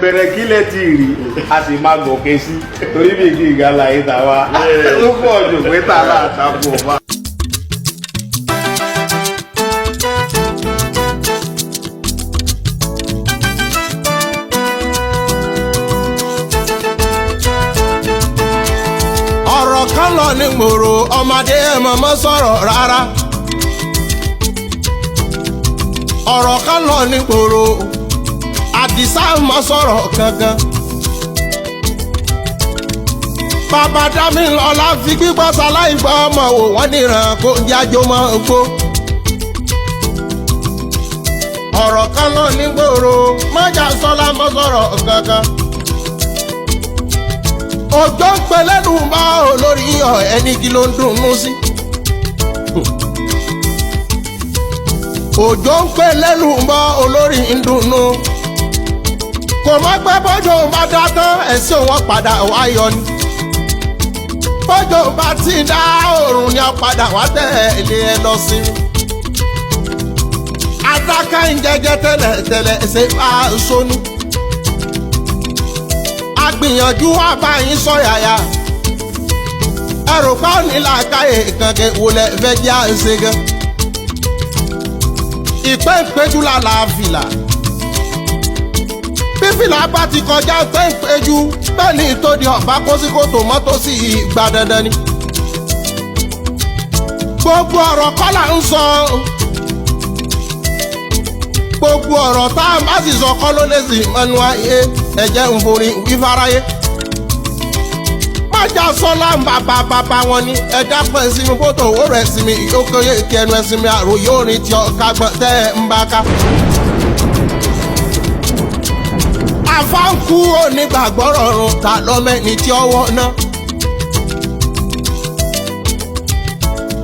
Bẹ̀rẹ̀ kílẹ̀ tí ì rí, a sì máa gòkè sí torí bí kí ìgalà yìí tà wá ó pọ̀ jù pé tààrà àtàkùn ọ̀fà. Ọ̀rọ̀ kan lọ ní gbòòrò, ọmọdé mọ̀mọ́ sọ̀rọ̀ rárá. Ọ̀rọ̀ kan lọ ní gbòòrò, Àdìsá mọ̀ sọ̀rọ̀ kankan. Bàbá Dámilọ́lá fi gbígbọ́ sáláì gbọ́ ọmọ wò wọ́n níran kó jájó mọ́ gbó. Ọ̀rọ̀ kan lọ ní gbòòrò, mọ́jà sọ́lá mọ́ sọ̀rọ̀ kankan. Òjò ń pẹ lẹ́nu bá olórí ọ̀ ẹni kí ló ń dùnnú sí. Òjò ń pẹ lẹ́nu bá olórí ń dùnnú. Kò má pẹ́ bọ́jọ́ bá dá tán ẹ̀sìn wọn padà wá yọ ni. Bọ́jọ́ bá ti dá òòrùn ni a padà wá tẹ̀lé ẹ lọ sí. Adáká ń jẹjẹ tẹ́lẹ̀ tẹ́lẹ̀ ṣe bá a sọnù. Agbìyànjú wà báyìí sọ̀yàyà ẹrù pa ní làákàyè kankan wọlé fẹ́ jẹ́ àṣẹ gan. Ìpẹ́ ìpẹ́jú làlà fìlà, bí fìlà bá ti kọjá ìpẹ́ ìpẹ́jú bẹ́ẹ̀ ni ìtòdì ọ̀bá kó sí kòtò mọ́tò sí ìgbà dandan ni. Gbogbo ọ̀rọ̀ kọ́ là ń sọ, gbogbo ọ̀rọ̀ tá a bá sì sọ kọ́ ló lè sì mọ́nú ayé ẹ̀jẹ̀ ń forí wífáráyé. Májà sọ́lá ń bàbá bàbá wọn ni ẹ̀dá pẹ̀ sí mi bótó owó rẹ̀ sí mi ìyókòye kí ẹnu ẹ̀sìn mi àròyé orin tí ọ̀ka gbọ̀n tẹ́ ẹ̀ ń bá ká. Àfáǹkù onígbàgbọ́ rọrùn ta lọ́mẹ́ni tí ọwọ́ náà.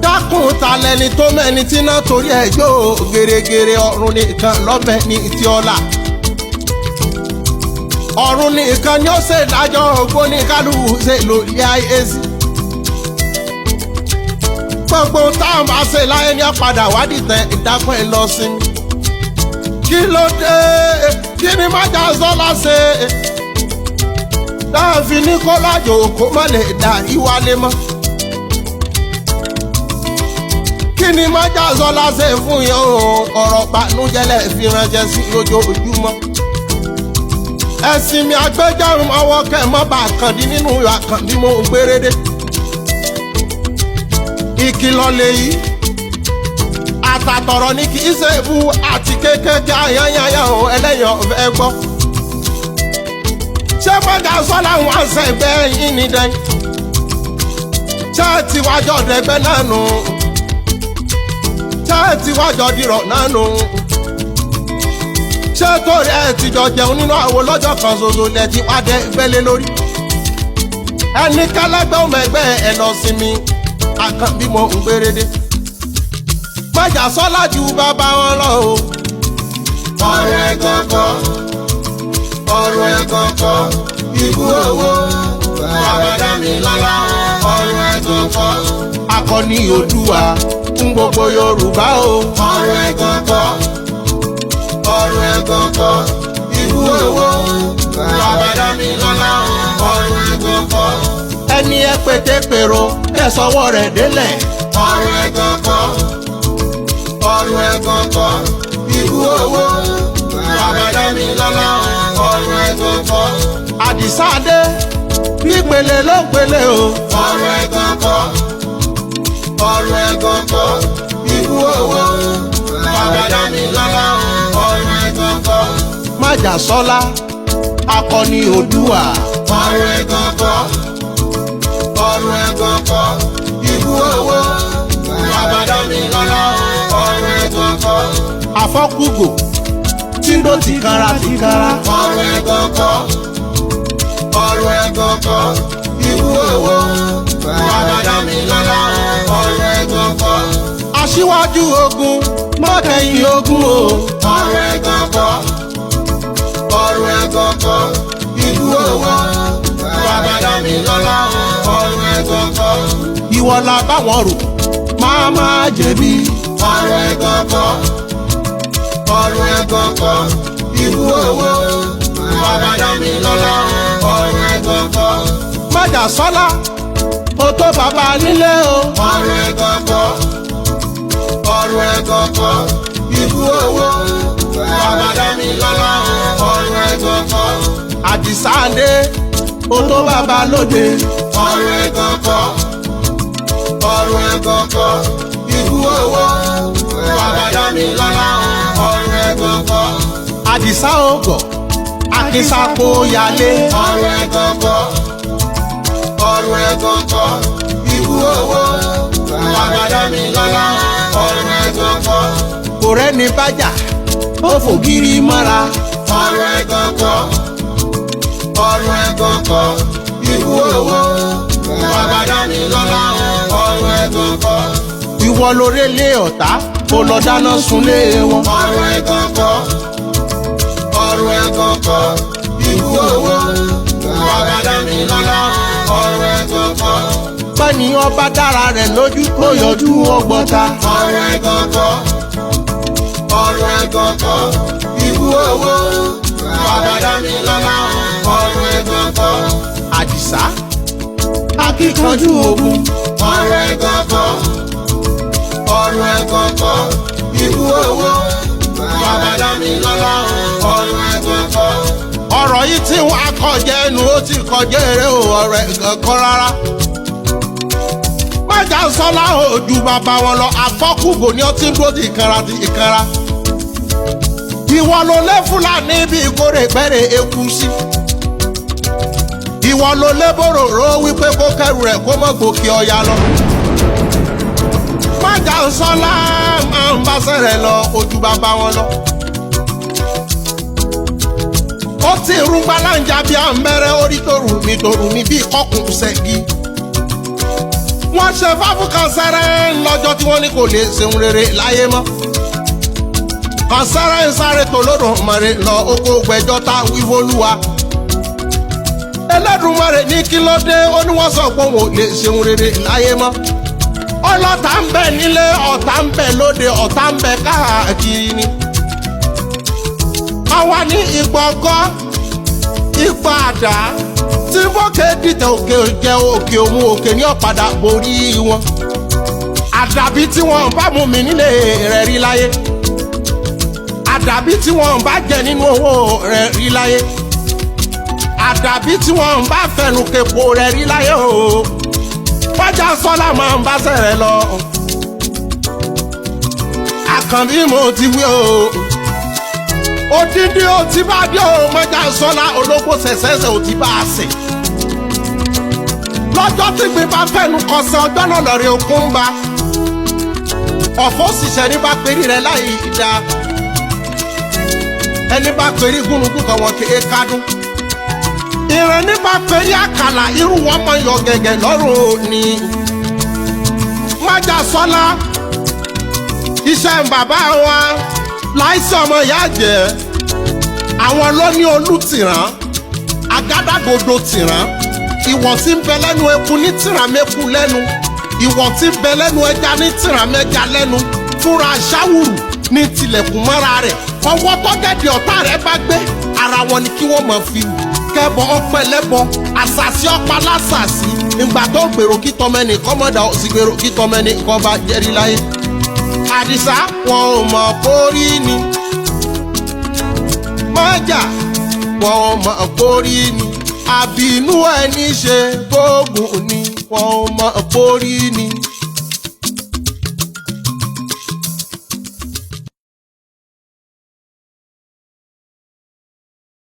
Dákun, ta lẹni tó mẹ́ni tí náà torí ẹ̀ yóò gèrègèrè? Ọ̀run nìkan lọ́mẹ́ni tí ọ̀la. Ọ̀run nìkan ni ó ṣe ìdájọ́ ògbó ní kálukú ṣe lórí ayé sí. Gbogbo táwọn bá ṣe láyé ní ọ̀padà wádìí tẹ ìdákun ẹ̀ lọ sí mi. Kí ló dé? Kí ni májà sọ́lá ṣe? Dáàfin ní kó lájò kó má lè dà ìwálé mọ́. Kí ni májà sọ́lá ṣe fún yẹn o? Ọ̀rọ̀ bànújẹ́ lẹ̀ fi ránṣẹ́ sí lójoojúmọ́. Ẹ̀sìn mi agbẹjọ́rùn ọwọ́ kẹ́ mọ́ bá kàndí nínú àkàndí mo ń gbérédé. Ìkìlọ̀ lèyí àtàtọ̀rọ̀ ni kì í ṣe bu àti kékeré ayányányá o ẹlẹ́yìn ọ̀fẹ́ gbọ́. Ṣé mọ́jà sọ́lá wọn àṣẹ ẹgbẹ́ yín ni dẹ́yìn? Ṣé tiwájọ́ dẹgbẹ́ náà nù? Ṣé tiwájọ́ dìrọ̀ náà nù? Ṣé torí ẹ ti jọ jẹun nínú àwo lọ́jọ́ kan ṣoṣo lẹ ti wá dé gbélé lórí? Ẹni kálágbẹ́ ọmọ ẹgbẹ́ ẹ lọ sinmi àkànbí mo ń gbérédé. Májà sọ́lá ju bàbá wọn lọ o. Ọ̀rọ̀ ẹ̀gàn kọ́, ọ̀rọ̀ ẹ̀gàn kọ́, ikú owó bàbá Dámilọ́lá, ọ̀rọ̀ ẹ̀gàn kọ́. Akọni Oòduà fún gbogbo Yorùbá o. Ọ̀rọ̀ ẹ̀gàn kọ́, ọ̀rọ̀ ẹ̀gàn kọ́, ikú owó bàbá Dámilọ́lá, ọ̀rọ̀ ẹ̀gàn kọ́. Ẹni ẹ pété-pèrò ẹ sọwọ́ rẹ̀ délẹ̀. Ọ̀rọ̀ ẹ̀gàn kọ́, ọ̀rọ̀ ẹ̀gàn kọ́, ikú owó bàbá Dámilọ́lá, ọ̀rọ̀ ẹ̀gàn kọ́. Àdìsá dé pípele ló ń pele o. Ọ̀rọ̀ ẹ̀gàn kọ́, ọ̀rọ̀ ẹ̀gàn kọ́, ikú owó bàbá Dámilọ́lá, ọ̀rọ̀ ẹ̀gàn kọ́. Májà sọ́lá akọni Oòduà. Ọ̀rọ̀ ẹ̀gàn kọ́, ọ̀rọ̀ ẹ̀gàn kọ́, ikú owó bàbá Dámilọ́lá, ọ̀rọ̀ ẹ̀gàn kọ́. Àfọ́kùgò tí ń dó tìkanra tìkanra. Ọ̀rọ̀ ẹ̀gàn kọ́, ọ̀rọ̀ ẹ̀gàn kọ́, ikú owó bàbá Dámilọ́lá, ọ̀rọ̀ ẹ̀gàn kọ́. Aṣíwájú ogun mọ́kẹ́yìn ogun o. Ọ̀rọ̀ ẹ̀gàn kọ́, ọ̀rọ̀ ẹ̀gàn kọ́, ikú owó bàbá Dámilọ́lá, ọ̀rọ̀ ẹ̀gàn kọ́. Ìwọ la báwọn rò máa máa jẹ̀bi. Ọ̀rọ̀ ẹ̀gàn kọ́, ọ̀rọ̀ ẹ̀gàn kọ́, ikú owó Bàbá dá mi lọ́lá ọ̀rọ̀ ẹ̀gàn kọ́. Májà sọ́lá ó tó bàbá nílé o. Ọ̀rọ̀ ẹ̀gàn kọ́. Ọ̀rọ̀ ẹ̀gàn kọ́. Ikú owó. Bàbá dá mi lọ́lá ọ̀rọ̀ ẹ̀gàn kọ́. Àdìsá dé ó tó bàbá lóde. Ọ̀rọ̀ ẹ̀gàn kọ́. Ọ̀rọ̀ ẹ̀gàn kọ́. Ikú owó. Bàbá dá mi lọ́lá ọ̀rọ̀ ẹ̀gàn kọ́. Àdìsá ògọ̀ akínsàpò yálé. Ọ̀rọ̀ ẹ̀gàn kọ́. Ọ̀rọ̀ ẹ̀gàn kọ́. Ikú owó. Bàbá dá mi lọ́lá ọ̀rọ̀ ẹ̀gàn kọ́. Kò rẹ́ni bájà ó fògiri mọ́ra. Ọ̀rọ̀ ẹ̀gàn kọ́. Ọ̀rọ̀ ẹ̀gàn kọ́. Ikú owó. Bàbá dá mi lọ́lá ọ̀rọ̀ ẹ̀gàn kọ́. Ìwọ lórí lé ọ̀tá kó lọ dáná sunlé wọn. Ọ̀rọ̀ ẹ̀gàn kọ́. Ọ̀rọ̀ ẹ̀gàn kọ́. Ikú owó. Bàbá dá mi lọ́lá ọ̀rọ̀ ẹ̀gàn kọ́. Bẹ́ẹ̀ni ọba dára rẹ̀ lójú kó yọjú ọgbọ́ta. Ọ̀rọ̀ ẹ̀gàn kọ́. Ọ̀rọ̀ ẹ̀gàn kọ́. Ikú owó. Bàbá dá mi lọ́lá ọ̀rọ̀ ẹ̀gàn kọ́. Àdìsá akíkanjú ogun. Ọ̀rọ̀ ẹ̀gàn kọ́. Ọ̀rọ̀ ẹ̀gàn kọ́. Ikú owó. Bàbá dá mi lọ́lá ọ̀rọ̀ ẹ̀gàn kọ́. Ọ̀rọ̀ yìí tí wọ́n akọ̀jẹ́ ẹnu ó ti kọjá eré o, ọ̀rọ̀ ẹ̀gàn kọ́ rárá. Májà sọ́lá ojú bàbá wọn lọ àfọ́kùgò ni ó ti ń dúró ti ìkanra ti ìkanra. Ìwọ ló lé Fúlàní bí ìkórè pẹ́rẹ́ eku sí. Ìwọ ló lé bòròró wípé kó kẹrù rẹ̀ kó mọ̀ gòkè ọya lọ. Májà sọ́lá máa ń bá sẹ́rẹ̀ lọ ojú bàbá wọn lọ. Ó ti rún gbàlànjà bí àmẹ́rẹ́ orí tó rù mí bí kọ́kùn ṣẹ́gi. Wọ́n ṣe fáfúkan sẹ́rẹ́ lọ́jọ́ tí wọ́n ní kò lè ṣeun rere láyé mọ́. Kan sẹ́rẹ́ ń sáré tó lódò mọ̀rẹ́ lọ oko gbẹjọ́ tá wíwólúwa. Ẹlẹ́dùnmọ̀rẹ́ ní kí ló dé, ó ní wọ́n sọ pé òun ò lè ṣeun rere láyé mọ́. Ọlọ́ta ń bẹ nílé, ọ̀tá ń bẹ lóde, ọ̀tá ń bẹ káàkiri ni. Àwa ní ìgbọ̀ngọ́ ipa àdá tí bókè dìtẹ̀ òkè jẹ́ òkè òun òkè ní ọ̀padà borí wọn. Àdàbí tí wọ́n bá mú mi nílé rẹ̀ rí láyé. Àdàbí tí wọ́n bá jẹ nínú owó rẹ̀ rí láyé. Àdàbí tí wọ́n bá fẹnu kepo rẹ̀ rí láyé o. Wájà sọ́lá máa ń bá sẹ̀rẹ̀ lọ. Àkànbí mo ti wí o. Odindi o ti bá dé o, mọ́jà sọ́lá olóko ṣẹ̀ṣẹ̀ṣẹ̀ ò ti bá a sè. Lọ́jọ́ tí gbin bá fẹ́nu kọsẹ̀ ọjọ́ náà lọ́rẹ́ okun ń ba. Ọ̀fọ̀ òṣìṣẹ́ ní bá perí rẹ̀ láì dá. Ẹni bá perí gúnugún kan wọn kéé kádùn. Ìrìn ní bá perí àkàlà irú wọn mọ yọ gẹ̀gẹ̀ lọ́rùn ni. Májà sọ́lá iṣẹ́ bàbá wa láìsí ọmọ ìyá jẹ́ àwọn ló ní olùtìrán àgádágodo tìrán ìwọ̀n tí ń bẹ lẹ́nu eku ní tìrán mẹ́ku lẹ́nu ìwọ̀n tí ń bẹ lẹ́nu ẹja ní tìrán mẹ́ja lẹ́nu fúnra ṣáwùrù ní tilẹ̀kùn mọ́ra rẹ̀ ọwọ́ tọ́gẹ̀dẹ̀ ọ̀tá rẹ̀ bá gbé ara wọn ni kí wọ́n máa fi wù kẹ́bọ ọpẹ́ lẹ́bọ àṣàṣì ọ̀pá lásàṣì ìgbà tó gbèrò kí tọmẹ́nì kọ́mọ́dà ó sì gbèrò kí tọmẹ́nì kọ́ bá jẹ́rí láyé. Àdìsá wọn ò mọ̀ kórí ni. Májà wọn ò mọ̀ kórí ni. Àbínú ẹni ṣe gbógun ni wọn ò mọ̀ kórí ni.